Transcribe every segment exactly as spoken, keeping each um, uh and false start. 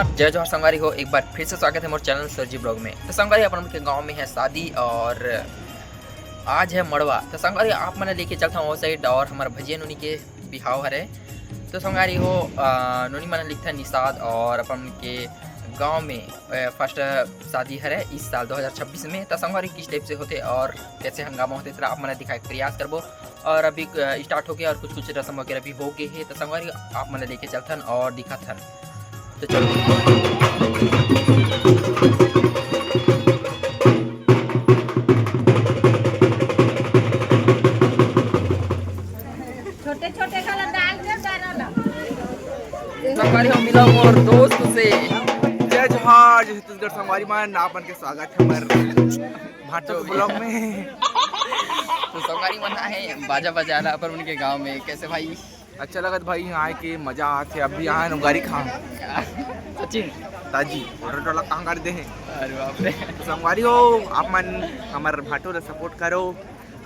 जय जोहार संगवारी हो, एक बार फिर से स्वागत है मोर चैनल सर जी ब्लॉग में। तो संगवारी, अपन के गांव में है शादी और आज है मड़वा। तो संगवारी, आप मन लेके चलता हूँ वो साइड और हमार भजिया नोनी के बिहाव हरे। तो संगवारी हो, अ, नोनी मन लिखता निषाद और अपन के गांव में, अ, फर्स्ट शादी हरे इस साल दो हज़ार छब्बीस में। तो संगवारी, किस टाइप से होते और कैसे हंगामा होते, तेला आप मन दिखाए के प्रयास करबो। और अभी, अ, स्टार्ट हो गया और कुछ कुछ रस्म वगैरह भी हो गए है। तो संगवारी, आप मन लेके चलथन और दिखाथन। तो चलो। छोटे छोटे काला डाल के डाला ला। संगवारी हो, मिला मोर दोस्त से। जय जोहार, जय छत्तीसगढ़ संगवारी मन, आप मन के स्वागत है हमर भाटो ब्लॉग में। तो संगवारी मन आए हैं बाजा बजाना अपन उनके गांव में। कैसे भाई? अच्छा लगत भाई, यहाँ आए के मजा आत है। अभी यहाँ नुगारी खा। सचिन। ताजी ऑर्डर टोला कहाँ कर दे हैं? अरे बाप रे। तो संगवारी हो, आप मन हमर भाटो ला सपोर्ट करो,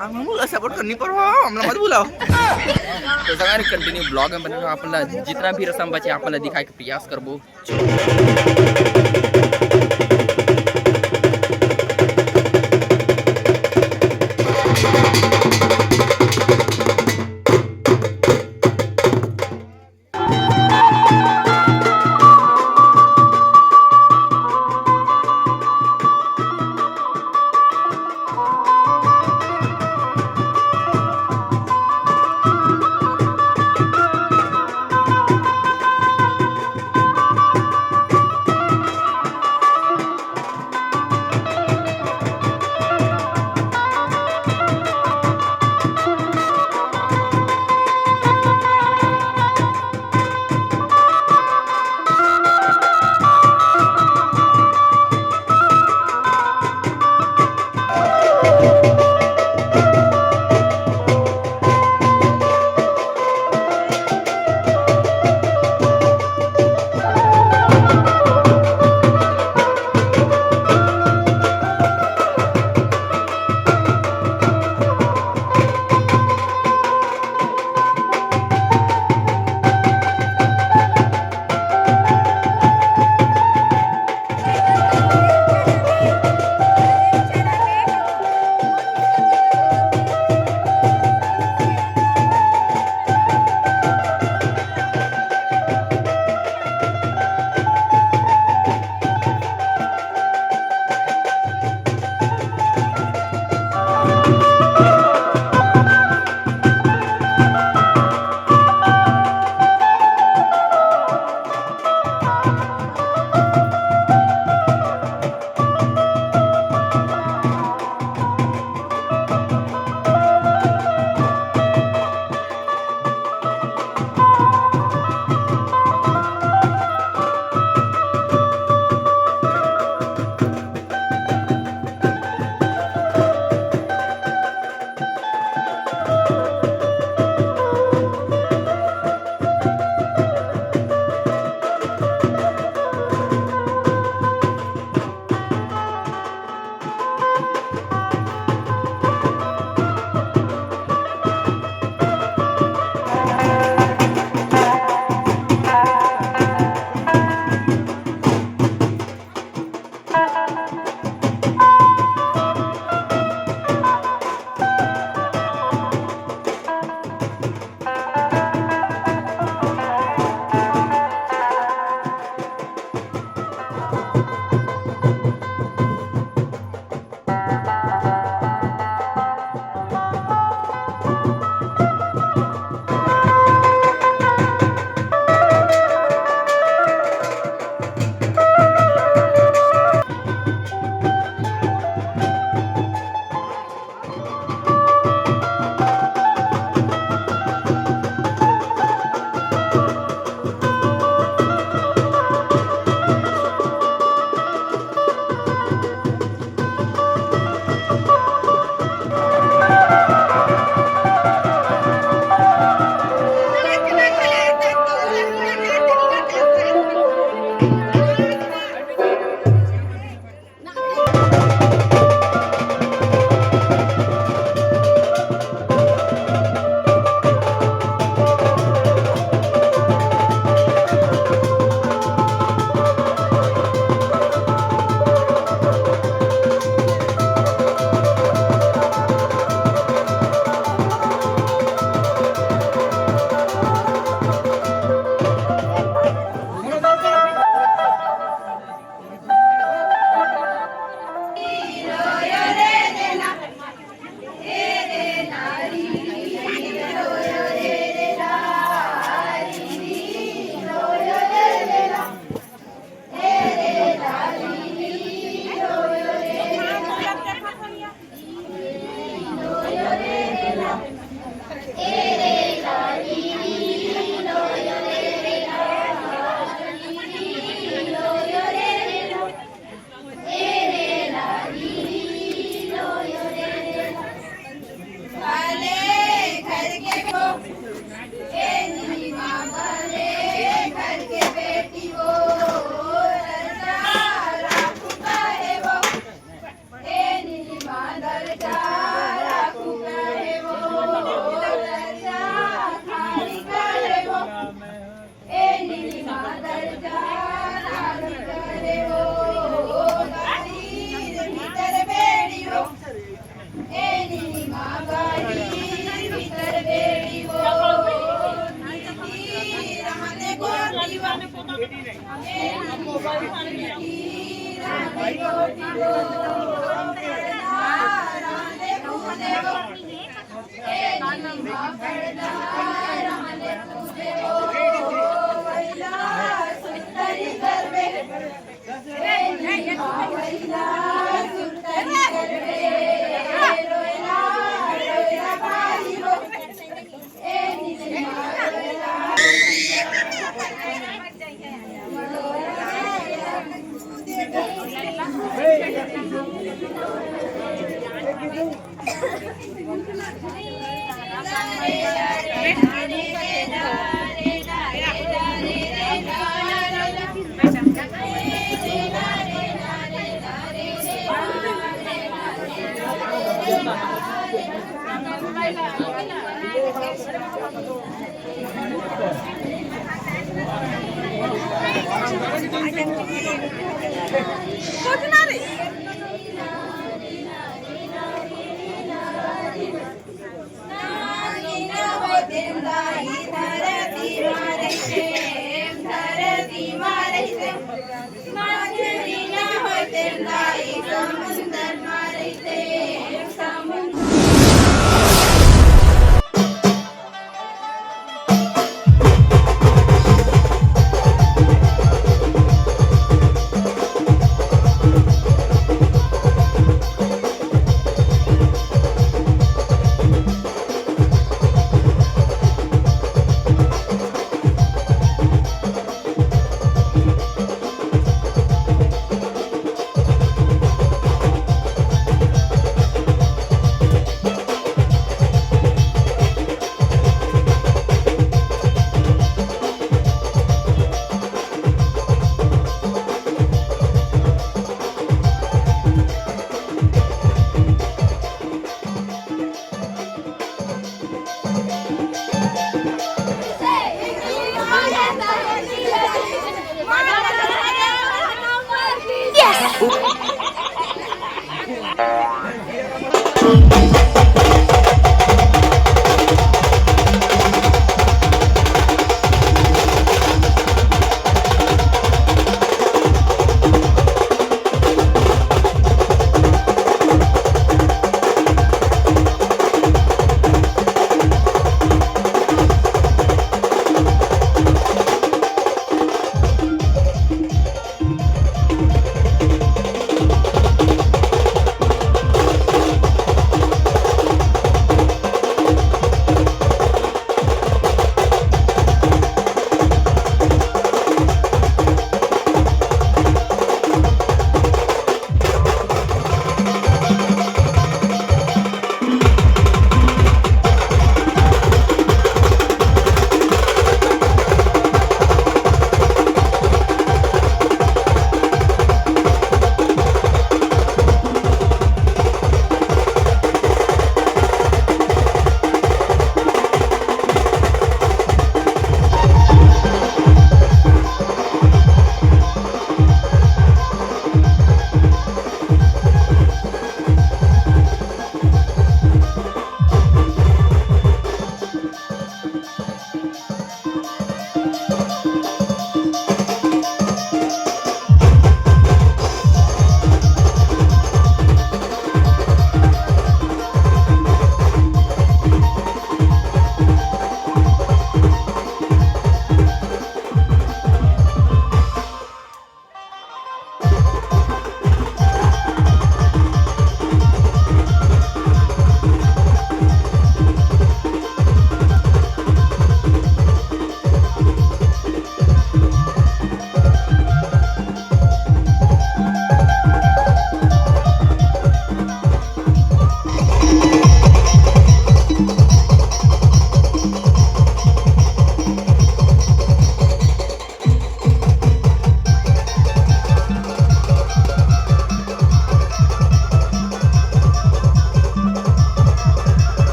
हम हमू ला सपोर्ट करनी पर हो, हमला मत बुलाओ। तो संगवारी, कंटिन्यू ब्लॉग में बने रहो, आप ला जितना भी रस्म बचे आप ला दिखाए के प्रयास करबो।